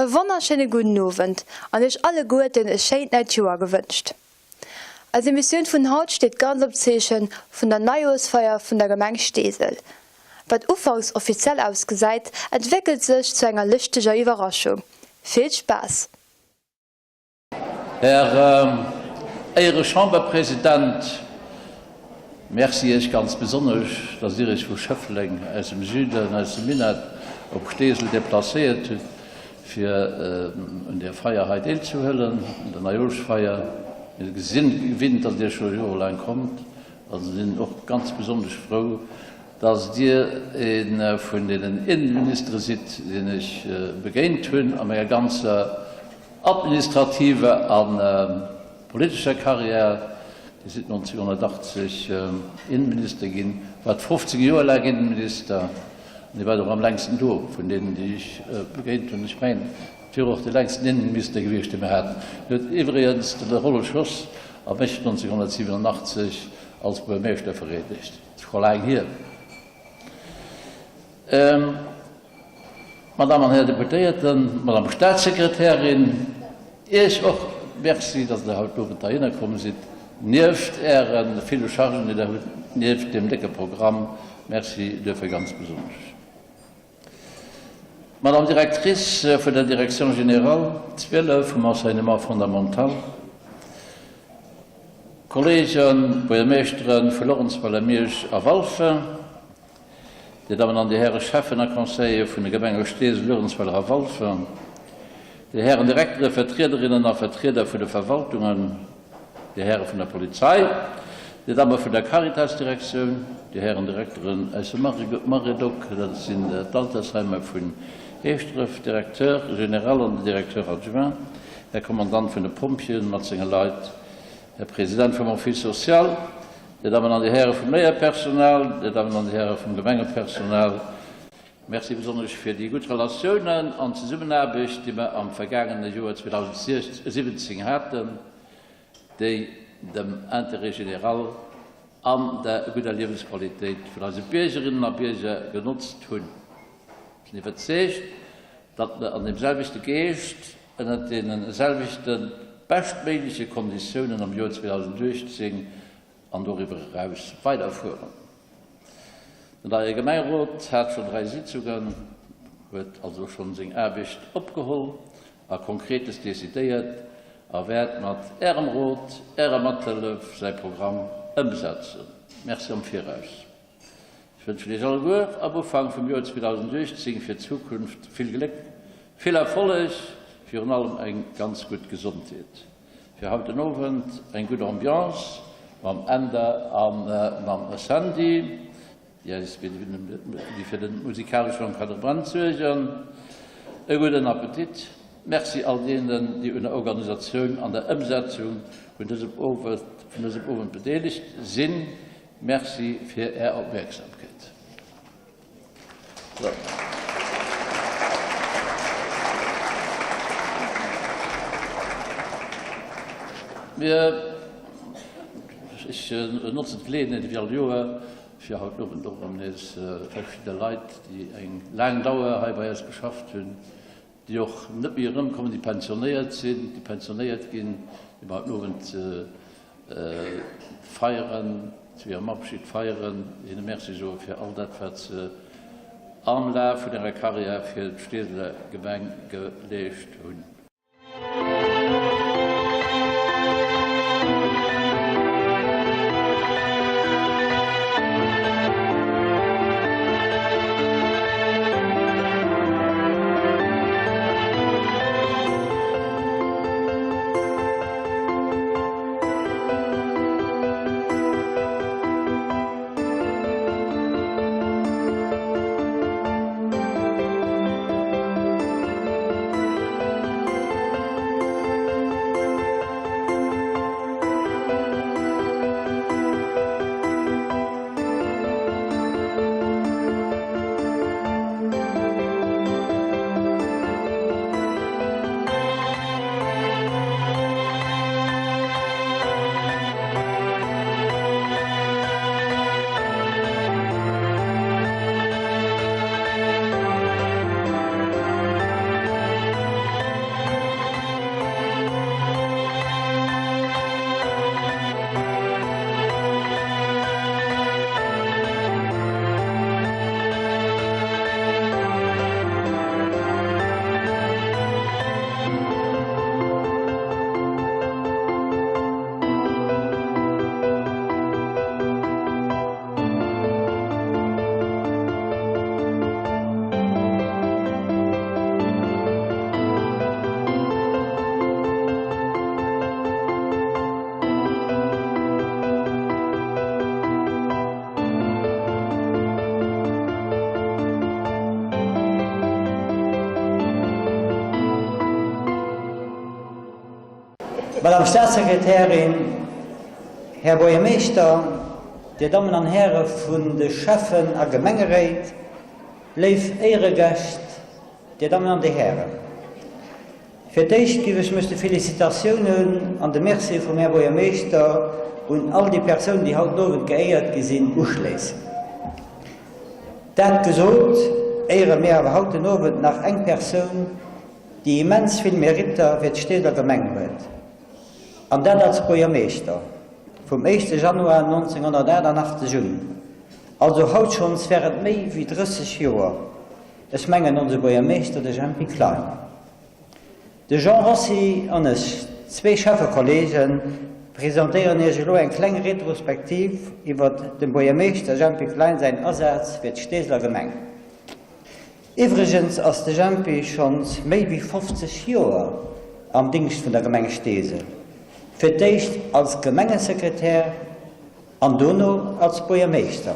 E wonnerschéine gudden Owend an iech alleguerten e schéint neit Joer gewënscht. Eis Emissioun vun haut steet ganz am Zeechen vun der Neijoerschfeier vun der Gemeng Steesel. Wat ufanks offiziell ausgesäit, entwéckelt sech zu enger lëschteger Iwwerraschung. Vill Spaass! Här Éiere-Chamberpresident, Merci Iech ganz besonnesch, dass Dir Iech vu Schëffleng aus dem Süden, aus dem Minett op Steesel deplacéiert hutt, fir un där Feier hei deelzehuelen, un der Neijoerschfeier. Mir sinn gewinnt, dass Dir scho jorelaang kommt a sinn och ganz besonnesch frou, dass Dir ee vun deenen Innenministere sidd, deen ech begéint hunn a menger ganzer administrativer a politescher Carrière. Dir sidd 1980 Innenminister ginn, waart 15 Joer laang Innenminister an Dir waart och am längsten do vun deenen, déi ech begéint hunn. Ech mengen, et wier och de längsten Innenminister gewiescht, dee mir haten. Dir hutt iwwregens de Rollo Schoss a mech 1987 als Buergermeeschter vereedegt. Dat ass scho laang hier. Madame an Här Deputéierten, Madame Statssekretärin, Iech och Merci, dass Der haut Owend heihinner komm sidd, nieft Äre ville Chargen, déi Der hutt, nieft deem décke Programm. Merci duerfir ganz besonnesch. Madame Directrice vun der Direction générale 12 vum Enseignement fondamental, Kollegen, Buergermeeschtere vu Lorentzweiler, Miersch a Walfer, Dir Dammen an Dir Häre Schäffen a Conseiller vun de Gemenge Steesel, Luerenzweiler a Walfer, Dir Hären Direkteren, Vertriederinnen a Vertrieder vun de Verwaltungen, Dir Häre vun der Polizei, Dir Damme vun der Caritasdirektioun, Dir Hären Direkteren aus dem Maredoc, dat sinn d'Altersheimer vun Heeschdref, Directeur général an den Directeur adjoint, Här Kommandant vun de Pompjeeën mat senge Leit, Här President vum Office social, Dir Dammen an Dir Häre vum Léierpersonal, Dir Dammen an Dir Häre vum Gemengepersonal, Merci besonnesch fir déi gutt Relatiounen an Zesummenaarbecht, déi mer am vergaangene Joer 2017 haten, déi dem Intérêt général an der gudder Liewensqualitéit vun eise Biergerinnen a Bierger genotzt hunn. Ech sinn iwwerzeegt, datt mer an deem selwechte Geescht, ënnert deene selwechte beschtméigleche Konditiounen am Joer 2018 an doriwwer eraus weiderfueren. Den neie Gemengerot hat schonn 3 Sitzungen, huet also schonn seng Aarbecht opgeholl a Konkretes decidéiert a wäert mat Ärem Rot, Ärer Mathëllef säi Programm ëmsetzen. Merci am Viraus. Ech wënschen Iech alleguer am Ufank vum Joer 2018 fir d'Zukunft vill Gléck, vill Erfolleg, virun allem eng ganz gutt Gesondheet. Fir haut den Owend eng gutt Ambiance mam Änder a mam Sandy, déi eis déi fir den musikaleschen Encadrement suergen. E gudden Appetit. Merci all deenen, déi un der Organisatioun an der Ëmsetzung vun dësem Owend vun dësem Owend bedeelegt sinn. Merci fir Är Opmierksamkeet. Mir, ech notzen d'Geleeënheet ewéi all Joer, fir haut Owend och erëm nees verschidde Leit, déi eng laang Dauer hei bei eis geschafft hunn, déi och net méi erëmkommen, déi pensionéiert sinn, déi pensionéiert ginn, déi mer haut den Owend feieren, zu hirem Abschid feieren, hinne Merci soe fir all dat, wat se am Laf vun hirer Karriär fir d'Steeseler Gemeng geleescht hunn. Madame Staatssekretärin, Här Buergermeeschter, Dir Dammen an Häre vun de Schäffen a Gemengeréit, léif Éieregäscht, Dir Dammen an Dir Hären. Fir d'éischt giff ech mech de Félicitatiounen an dem Merci vum Här Buergermeeschter un all déi Persounen, déi haut den Owend geéiert gi sinn, uschléissen. Dat gesot, éiere mir awer haut den Owend nach eng Persoun, déi immens vill Meritter fir d'Steeseler Gemeng huet, an dat als Buergermeeschter vum éischte Januar 1988 un, also haut schonns während méi wéi 30 Joer. Ech mengen onse Buergermeeschter, de Jempy Klein, de Jean Rossi an ech, zwee Schäffekollegen, presentéieren Iech elo eng kleng Retrospektiv iwwert dem Buergermeeschter Jempy Klein säin Asaz fir d'Steeseler Gemeng. Iwwregens ass de Jempy schonns méi wéi 50 Joer am Dingscht vun der Gemeng Steesel, fir d'éischt als Gemengesekretär, An dono als Buergermeeschter.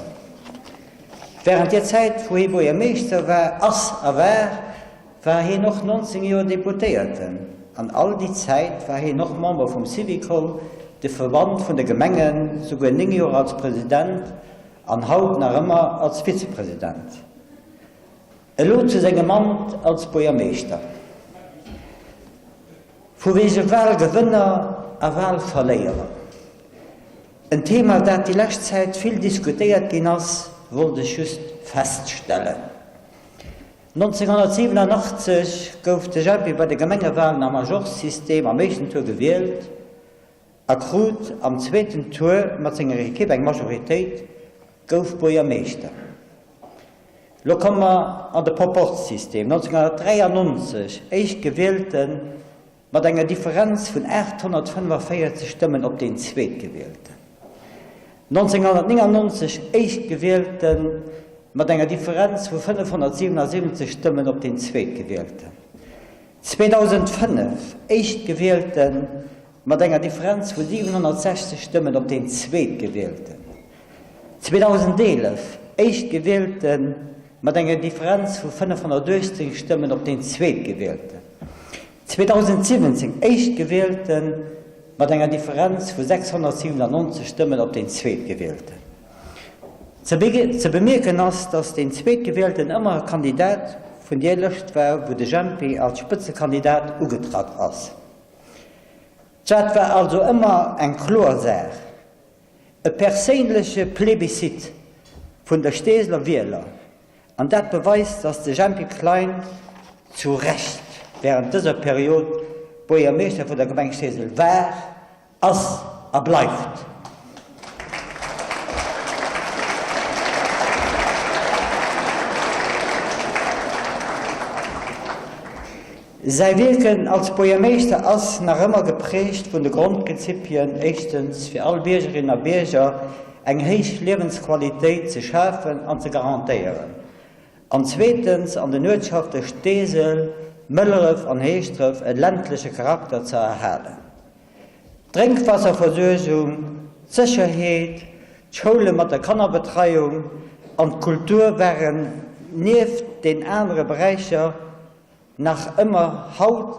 Während deer Zäit wou hie Buergermeeschter war, ass a war, war hien och 19 Joer Deputéierten. An all déi Zäit war hien och Member vum Syvicol, de Verband vun de Gemengen, souguer 9 Joer als President an haut nach ëmmer als Vizepresident. Elo zu sengem Amt als Buergermeeschter. Vu wege Wahlgewënner a Wahlverléierer. En Thema, dat déi lescht Zäit vill diskutéiert ginn ass, wollt ech just feststellen. 1987 gouf de Jempy bei de Gemengewahlen am Majorzsystem am éischten Tour gewielt a krut am zweeten Tour mat senger Ekipp eng Majoritéit, gouf Buergermeeschter. Lo komme mer an de Proporzsystem, 1993 Éischtgewielten Mat enger Differenz vun 845 Stëmmen op deen Zweetgewielten. 1999 Éischtgewielten mat enger Differenz vu 577 Stëmmen op deen Zweetgewielten. 2005 Éischtgewielten mat enger Differenz vu 760 Stëmmen op deen Zweetgewielten. 2011 Éischtgewielten mat enger Differenz vu 518 Stëmmen op deen Zweetgewielten. 2017 Éischtgewielten mat enger Differenz vu 697 Stëmmen op deen Zweetgewielten. Ze bemierken ass, datt deen Zweetgewielten ëmmer e Kandidat vun deer Lëscht war, wou de Jempy als Spëtzekandidat ugetratt ass. Dat war also ëmmer eng kloer Saach. E perséinleche Plebiscite vun der Steeseler Wieler, an dat beweist, dass de Jempy Klein zu Recht während dëser Period Buergermeeschter vun der Gemeng Steesel war, ass a bleift. Säi Wierken als Buergermeeschter ass nach ëmmer geprägt vun de Grondprinzipien, éischtens, fir all Biergerinnen a Bierger eng héich Liewensqualitéit ze schafen an ze garantéieren, an zweetens, an den Uertschafte Steesel, Mëlleref an Heeschdref e ländleche Charakter ze erhalen. D'Drénkwaasserversuergung, d'Sécherheet, d'Schoule mat der Kannerbetreiung an d'Kultur waren nieft den anere Beräicher Nach ëmmer haut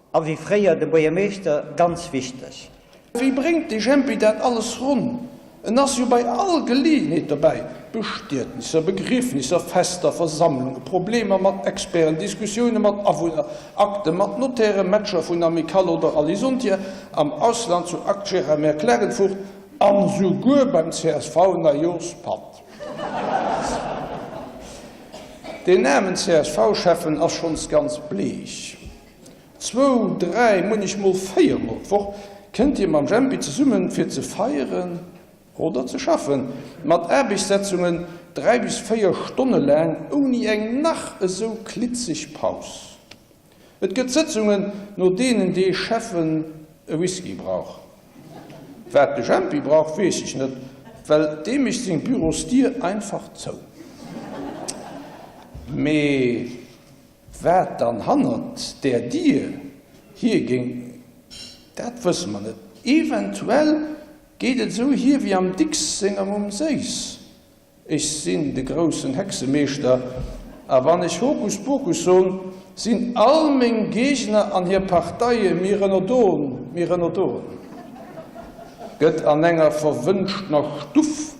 a wéi fréier dem Buergermeeschter ganz wichteg. Wéi bréngt de Jempy dat alles ronn? En ass jo bei all Geleeënheet dobäi, Bestietnisser, Begriefnisser, Fester, Versammlungen, Problemer mat Experten, Diskussioune mat Awunner, Akte mat Notairen, Matcher vun Amicale oder Alisontier am Ausland zu Akgeramer, Klagenfurt an souguer beim CSV-Neijooschpatt. Deen aarmen CSV-Schäffen ass schonns ganz bleech. Zwou, dräi, munnechmol véiermol d'Woch kënnt hie mam Jempy zesummen, fir ze feieren oder ze schaffen, mat Aarbechtssetzungen dräi bis véier Stonne laang, ouni eng nach esou klitzeg Paus. Et gëtt Sëtzungen, no deenen dee Schäffen e Whisky brauch. Wat de Jempy brauch, weess ech net, well dee mécht seng Bürosdier einfach zou. Mee wat dann hannert där Dier hiergéing, dat wësse mer net. Eventuell geet et esou hier wéi am Dicks senger Mumm Séiss. Ech sinn de groussen Hexemeeschter, a wann ech Hokuspokus son, sinn all meng Géigner an hir Parteie mir ënnerdoen. Mme Renaud Doren, gëtt an enger verwënschtener Stuff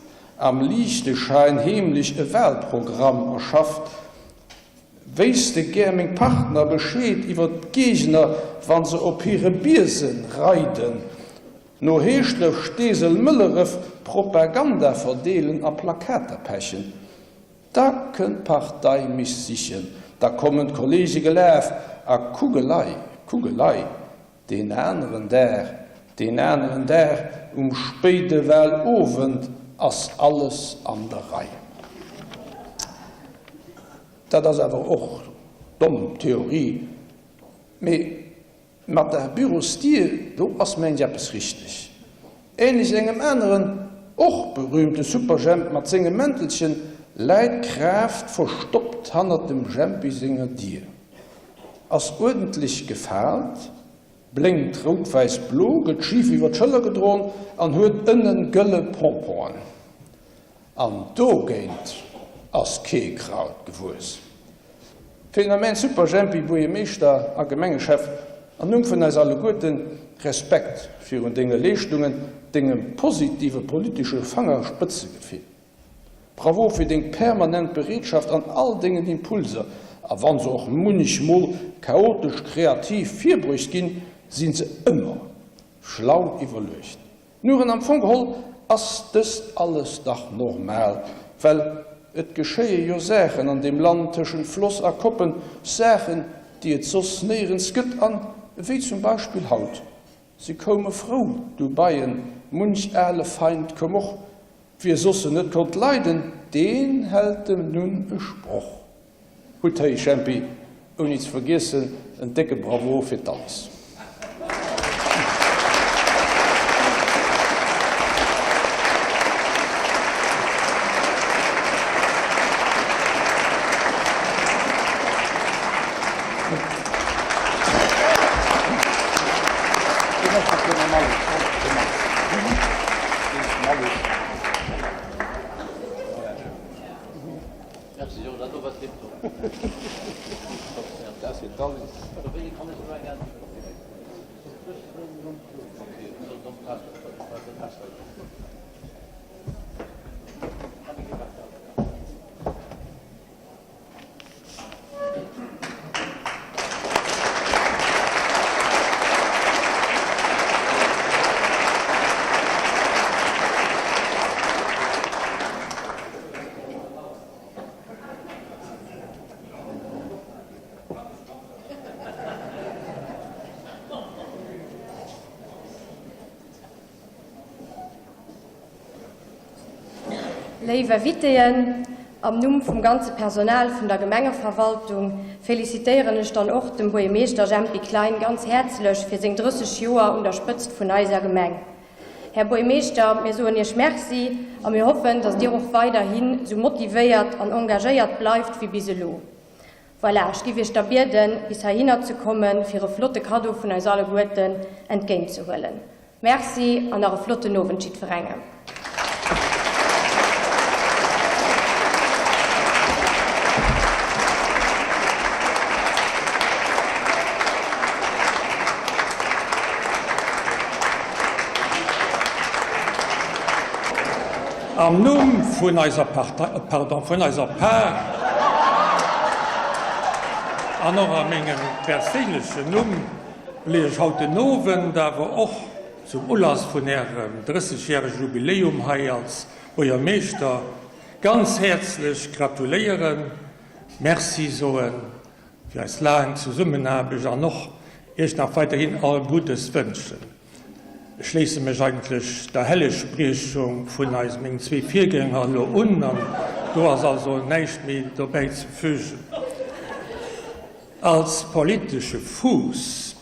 am Liichteschein heemlech e Wahlprogramm erschafft. Wéisst de gär meng Partner Bescheed iwwer d'Géigner, wa se op hire Biesen reiden, no Heeschdref, Steesel, Mëlleref Propaganda verdeelen a Plakater pechen? Da kënnt d'Partei mech sichen, da kommen d'Kollege gelaf a kuckelei, kuckelei, deen aneren Dag, deen aneren Dag um spéide Wahlowend ass alles an der Rei. Dat ass awer och domm Theorie, mee mat der Bürosdier, do ass mengt eppes richteg. Ähnlech engem aneren, och berühmte Superjhemp mat sengem Mäntelchen, läit d'Kraaft verstoppt hannert dem Jhempi senger Dier. Ass uerdentlech gefaalt, blénkt rout-wäiss-blo, gëtt schif iwwer d'Schëller gedroen an huet ënnen gëlle Pomponen. An dogéint ass kee Kraut gewuess. Phänomen Superjhempi, Buergermeeschter a Gemengechef, am Numm vun eis alleguerten, Respekt virun denge Leeschtungen, dengem positive politesche Fangerspëtzegefill. Bravo fir deng permanent Bereetschaft an all dengen Impulser, a wann se och munnechmol chaotesch kreativ virbruecht ginn, sinn se ëmmer schlau iwwerluecht. Nuren am Fong geholl ass dëst alles dach normal, well et geschéie jo Saachen an deem Land tëschent Floss a Koppen, Saachen, déi et soss néierens gëtt an ewéi zum Beispill haut. Se koume frou du Beien, munch ale Feind koum och, wie soss se net konnt leiden, deen hält em nun e Sproch. Hutt héi Jempi, ouni ze vergiessen en décke Bravo fir d'Alice. Léif Invitéen, am Numm vum ganze Personal vun der Gemengeverwaltung felicitéieren ech dann och dem Buergermeeschter Jempy Klein ganz häerzlech fir seng 30 Joer un der Spëtzt vun eiser Gemeng. Här Buergermeeschter, mir soen Iech Merci a mir hoffen, dass Dir och weiderhin sou motivéiert an engagéiert bleift wéi bis elo. Voilà, ech giff Iech da bieden, bis heihinner ze kommen, fir e flotte Kaddo vun eis alleguerten entgéintzehuelen. Merci an nach e flotten Owend jiddwerengem. Am Numm vun eiser Partei, pardon, vun eiser Par an och a mengem perséinlechen Numm wëll ech haut den Owend awer och zum Ulass vun Ärem drëssegjärege Jubiläum hei als Buergermeeschter ganz häerzlech gratuléieren, Merci soen fir eis laang Zesummenaarbecht an och Iech nach weiderhin all Guddes wënschen. Ech schléisse mech eigentlech der Hellegspriechung vun eis mengen zwee Virgänger elo un an do ass also näischt méi dobäi ze fügen. Als politesche Fuuss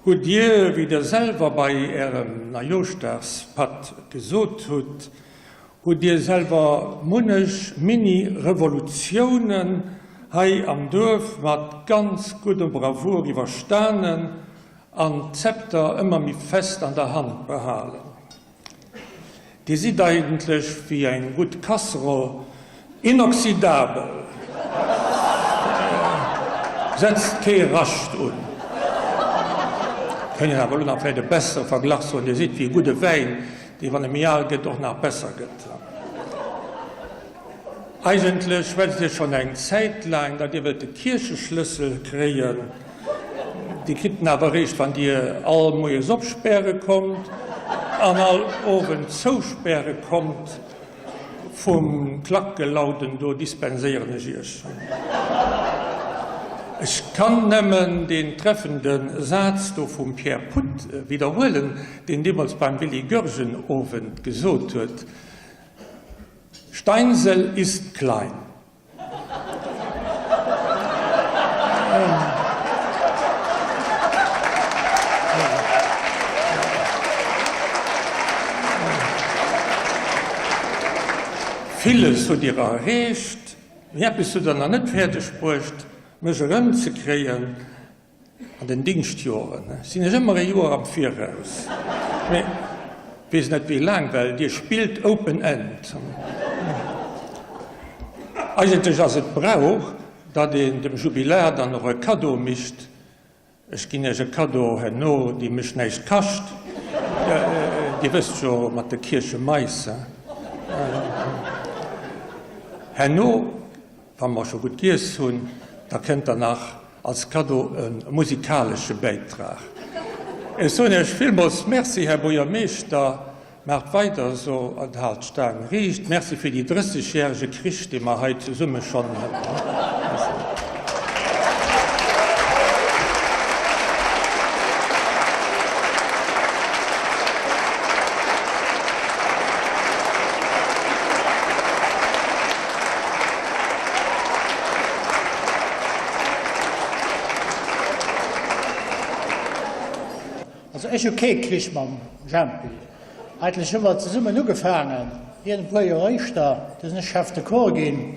hutt Dir, wéi Der selwer bei Ärem Neijooschdagspatt gesot hutt, hutt Dir selwer munnech Mini-Revolutiounen hei am Duerf mat ganz gudder Bravour iwwerstanen an d'Zepter ëmmer méi fest an der Hand behalen. Dir sidd eigentlech wéi eng gutt Casserole, inoxydabel, setzt kee Rascht un. Kënnt een awer elo nach vläicht e bessere Verglach soen, Dir sidd wéi e gudde Wäin, dee wann e méi al gëtt, och nach besser gëtt. Eigentlech schwätzt Dir schonn eng Zäit laang, datt Dir wëllt de Kiercheschlëssel kréien. Dir kritt en awer eréischt, wann Dir all moies opspäre kommt an all Owend zouspäre kommt. Vum Klackelauden do dispenséieren ech Iech. Ech kann nëmmen deen treffende Saz do vum Pierre Puth widderhuelen, deen deemools beim Willy Goergen Owend gesot huet, Steinsel ist klein. Villes hutt Dir erreecht, mee eppes hutt Der nach net fäerdeg bruecht, mech erëmzekréien. An den Dingschtjoren sinn ech ëmmer e Joer am Viraus, mee weess net wéi laang, well Dir spillt Open End. Eigentlech ass et Brauch, datt een dem Jubilar dann och e Kaddo micht. Ech ginn Iech e Kaddo herno, dee mech näischt kascht. Dir wësst jo, mat de Kierchemais. Herno, wa mer scho gutt giess hunn, da kënnt der nach Als Kaddo e musikalesche Bäitrag. Ech soen Iech villmools Merci, Här Buergermeeschter. Maacht weider esou an haalt d'Staang riicht. Merci fir déi drëssegjärege Krich, dee mer hei zesumme schonn. Merci. Also ech hu kee Krich mam Jempy. Eigentlech hu mer zesummen ugefaangen, hien e puer Joer éischter, du sinn ech Chef de Corps ginn.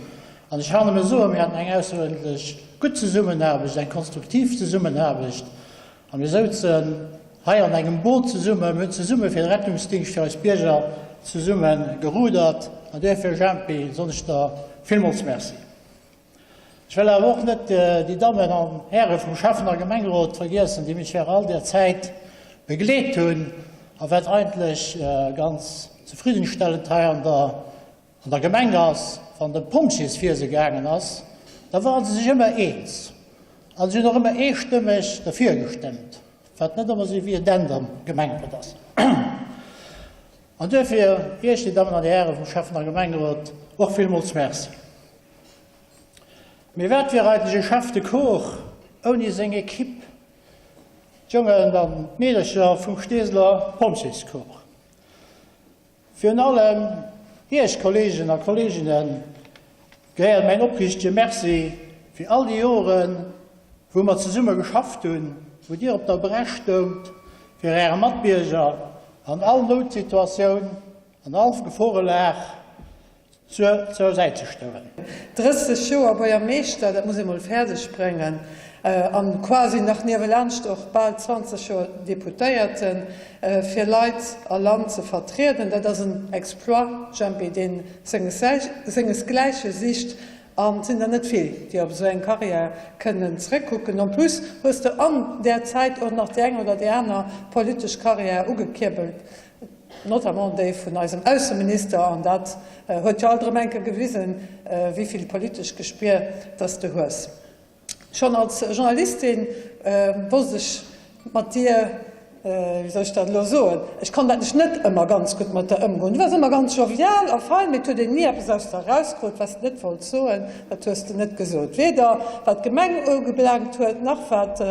An ech kann nëmme soen, mir haten eng ausseruerdentlech gutt Zesummenaarbecht, eng konstruktiv Zesummenaarbecht. A mir souzen hei an engem Boot zesummen, mir hunn zesumme fir de Rettungsdingscht, fir eis Bierger zesumme gerudert. An duerfir, Jempy, soen ech der villmools Merci. Ech wëll awer och net déi Dammen an Häre vum Schäffen a Gemengerot vergiessen, déi mech während all där Zäit begleet hunn a wat eigentlech ganz zefriddenstellend hei an der an der Gemeng ass, wann de Pompjeeswiese gaangen ass, da ware se sech ëmmer eens a se hunn och ëmmer eestëmmeg derfir gestëmmt, wat net ëmmer esou evident am Gemengerot ass. An duerfir Iech, Dir Dammen an Dir Häre vum Schäffen a Gemengerot, och villmools Merci. Mee wat wier eigentlech e Chef de Corps ouni seng Equipe, d'Jongen an d'Meedercher vum Steeseler Pompjeescorps? Virun allem Iech Kollegen a Kolleginnen gehéiert mäin opriichtege Merci fir all déi Joren, wou mer zesumme geschafft hunn, wou Dir op der Bresch stoungt fir Äre Matbierger an all Noutsituatioun, an all Geforelag zur Säit ze stoen. 30 Joer Buergermeeschter, dat muss ee mol fäerdeg bréngen, an quasi nach niewelaanscht och bal 20 Joer Deputéierten, fir Leit a Land ze vertrieden, dat ass en Exploit, Jempy, dee sengesgläiche sicht. An et sinn der net vill, déi op esou eng Karriär kënnen zréckkucken. En plus hues de an där Zäit och nach déi eng oder déi aner politesch Karriär ugekierbelt, notamment déi vun eisem Ausseminister, an dat huet jo alt erëm eng Kéier gewisen, wéi vill politesch Gespier dass de hues. Schonn als Journalistin wosst ech mat dir, wéi soll ech dat elo soen, ech konnt eigentlech net ëmmer ganz gutt mat der ëmgoen. Du waars ëmmer ganz jovial a fein, mee et huet een ni eppes aus der erauskrut, wat s de net wollts soen, dat hues de net gesot. Weder wat d'Gemeng ugebelaangt huet, nach wat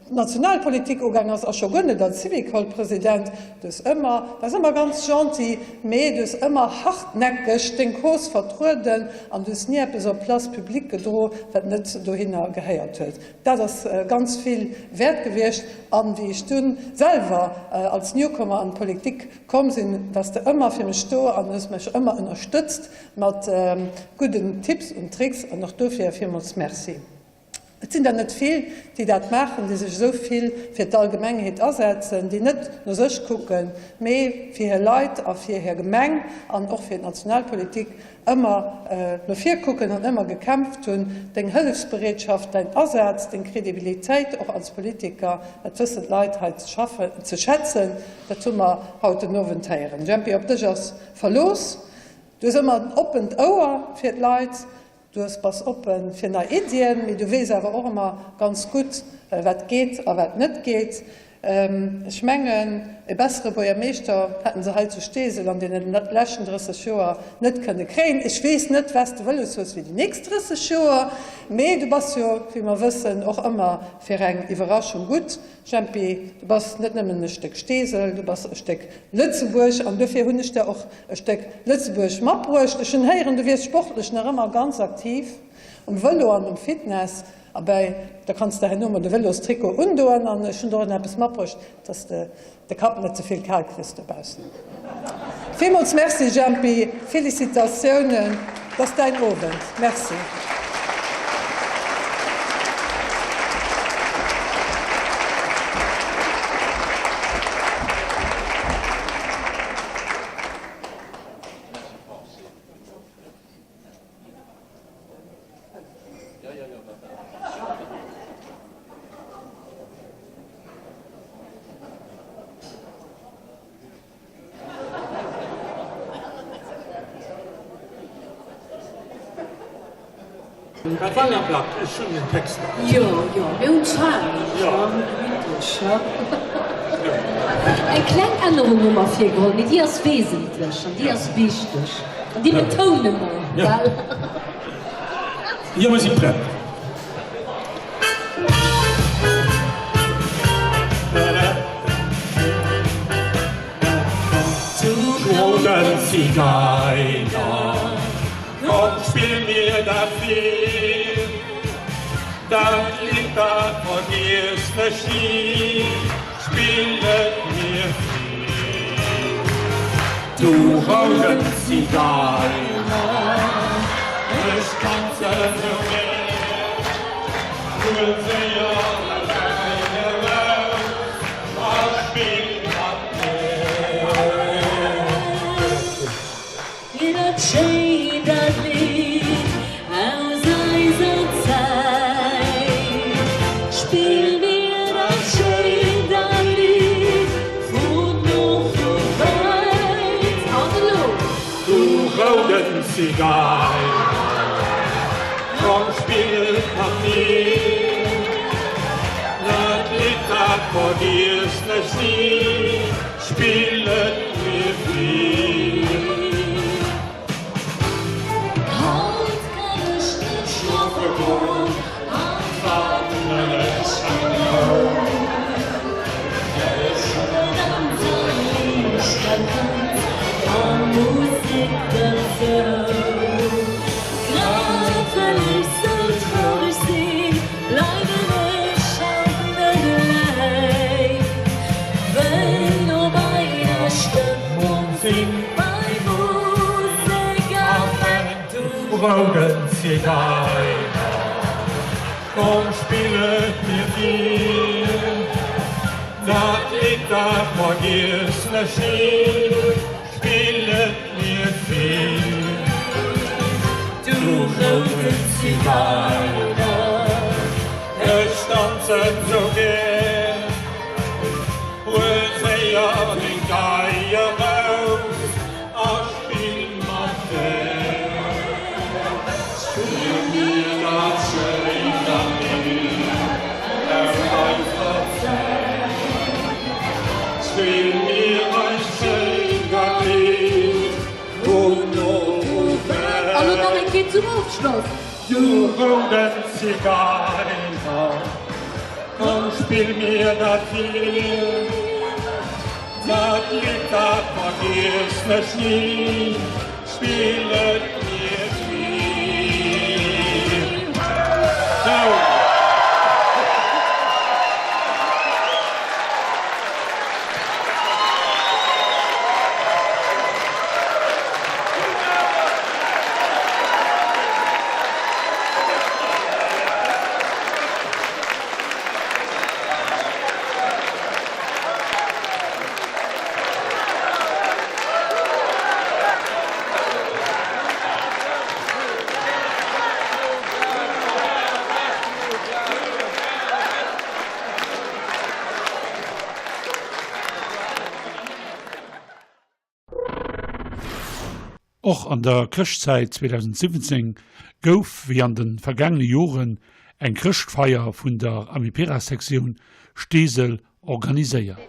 d'Nationalpolitik ugaang ass, a scho guer net als Syvicol-President, du hues ëmmer, waars ëmmer ganz gentil, mee du hues ëmmer hartnäckeg deng Cause vertrueden an du hues ni eppes op d'Place publique gedro, wat net dohinner gehéiert huet. Dat ass ganz vill wäert gewiescht. An wéi ech dunn selwer als Newcomer an d'Politik komm sinn, waars de ëmmer fir mech do an hues mech ëmmer ënnerstëtzt mat gudden Tipps und Tricks an och dofir villmools Merci. Et sinn der net vill, déi dat maachen, déi sech esou vill fir d'Allgemengheet asetzen, déi net no sech kucken, mee fir hir Leit a fir hir Gemeng an och fir d'Nationalpolitik ëmmer no vir kucken an ëmmer gekämpft hunn. Deng Hëllefsbereetschaft, däin Asaz, deng Kredibilitéit och als Politiker, dat wëssen d'Leit hei ze schätzen. Dat hu mer haut den Owend héieren. Jempi, op dech ass Verlooss. Du hues ëmmer en oppent Ouer fir d'Leit. Du hues bass oppe fir nei Iddien, mee du weess awer och ëmmer ganz gutt, wat geet a wat net geet. Ech mengen, e bessere Buergermeeschter hätten se hei zu Steesel an deene leschten 30 Joer net kënne kréien. Ech weess net, wat s de wëlles hues fir déi nächst 30 Joer, mee du bass jo, wéi mer wëssen, och ëmmer fir eng Iwwerraschung gutt. Jempi, du bass net nëmmen e Stéck Steesel, du bass e Stéck Lëtzebuerg an dofir hunn ech der och e Stéck Lëtzebuerg matbruecht. Ech hunn héieren, du wiers sportlech nach ëmmer ganz aktiv um Vëlo an um Fitness. Abäi, da kanns de herno mol de Vëlostrikot undoen an ech hunn der och nach eppes matbruecht, dass de de Kapp net ze vill kal kriss dobaussen. Villmools Merci Jempi, Félicitatiounen, et ass däin Owend. Merci. Dat war jo glatt, ech hunn den Text nach. Jo, jo, mir hunn d'Faarwen schon gemittlech, ne? Eng kleng Ännerung hu mer virgeholl, mee déi ass wesentlech an déi ass wichteg an déi betoune mer, well. Jo, mir si prett. Roden Zigeiner, komm spill mir dat Lidd, dat Lidd dat vergiess ech ni, spill et mir vir. Du rouden Zigeiner, ech danzen sou gär, huel séier däi Gei eraus a spill mat mir. Fir dat schéint dat Lidd aus eiser Zäit. Spill mir dat schéint dat Lidd vun no vu wäit. An elo! Du rouden Zigeiner, komm spill mat mir. Dat Lidd dat vergiesst ech ni. Spill et mir vir. Haut kann ech net schlofe goen an wann ech dromen, ech danze liicht getanz a Musek dozou. Grad well ech sou traureg sinn, bleiwen ech haut net eleng. Wëll no bei der Stëmmung sinn, bei Musek a Wäin. Du rouden Zigeiner, komm spill et mir vir, dat Lidd dat vergiessen ech ni, spill et mir vir. Du rouden Zigeiner, ech danzen sou gär. Huel séier deng Gei eraus a spill mat där. Spill mir dat schéint Lidd aus eiser Zäit. Spill mir eist schéint Lidd vun no A lo nach eng Kéier zum Ofschloss. Du rouden Zigeiner, komm spill mir dat Lidd, dat Lidd dat vergiessen ech ni, spill et mir vir. Sou. Och an der Chrëschtzäit 2017 gouf, wéi an de vergaangene Joren, eng Chrëschtfeier vun der Amiperas-Sektioun Steesel organiséiert.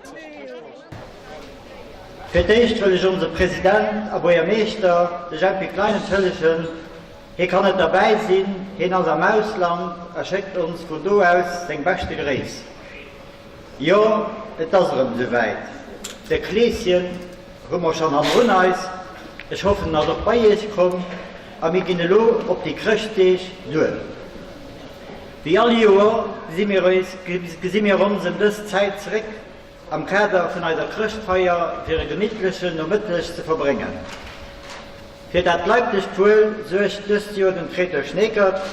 Fir d'éischt wëll ech onse President a Buergermeeschter, de Jempy Klein, entschëllegen. Hie kann net derbäi sinn, hien ass am Ausland a schéckt ons vun do aus seng beschte Gréiss. Jo, et ass erëm esouwäit, de Kleeschen hu mer schonn hannerun eis, ech hoffen en ass och bei iech komm, a mir ginn elo op déi Chrëschtdeeg duer. Wéi all Joer gesi mir eis gesi mir ons ëm dës Zäit zeréck am Kader vun eiser Chrëschtfeier fir e gemittlechen Nomëtteg ze verbréngen. Fir dat leiblecht Wuel suergt dëst Joer den Traiteur Schneekert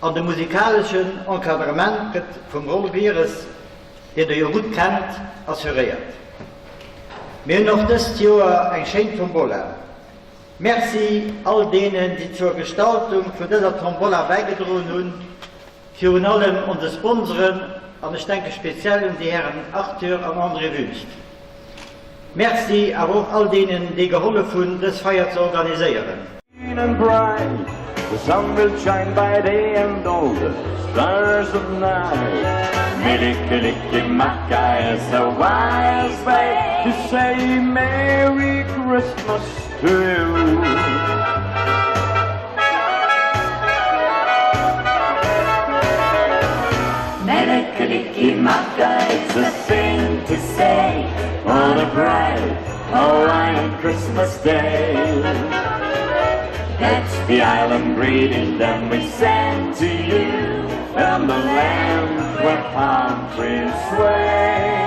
an de musikaleschen Encadrement gëtt vum Roll Wieres, deen der jo gutt kennt, assuréiert. Mir hunn och dëst Joer eng schéin Tombola. Merci all deenen, déi zur Gestaltung vun dëser Tombola bäigedroen hunn, virun allem onse Sponsoren, an ech denke speziell un déi Hären Arthur an André Wüst. Merci awer och all deenen, déi gehollef hunn, dës Feier ze organiséieren. Green and bright, the sun will shine by day and all the stars at night. Mele Kalikimaka is a wise way to say Merry Christmas to you. Mele Kalikimaka, it's a thing to say on a bright Hawaiian Christmas day. That's the island greeting that we send to you from the land where palm trees sway.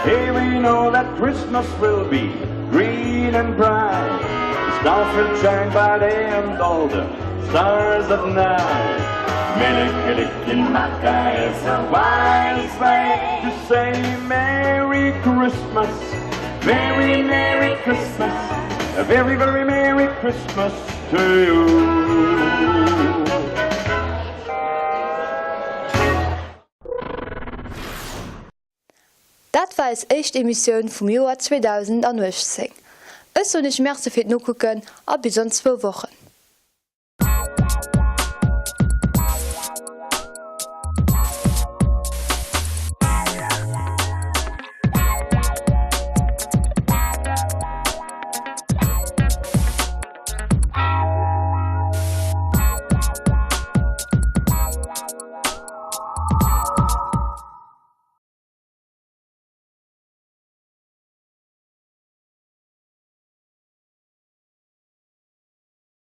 Hey, we know that Christmas will be green and bright. The stars will shine by day and all the stars at night. Mele Kalikimaka is a wise way to say Merry Christmas, Merry, Merry Christmas, a very, very Merry Christmas to you. Dat war eis éischt Emissioun vum Joer 2018. Ech soen iech Merci fir d'Nokucken a bis an zwou Wochen.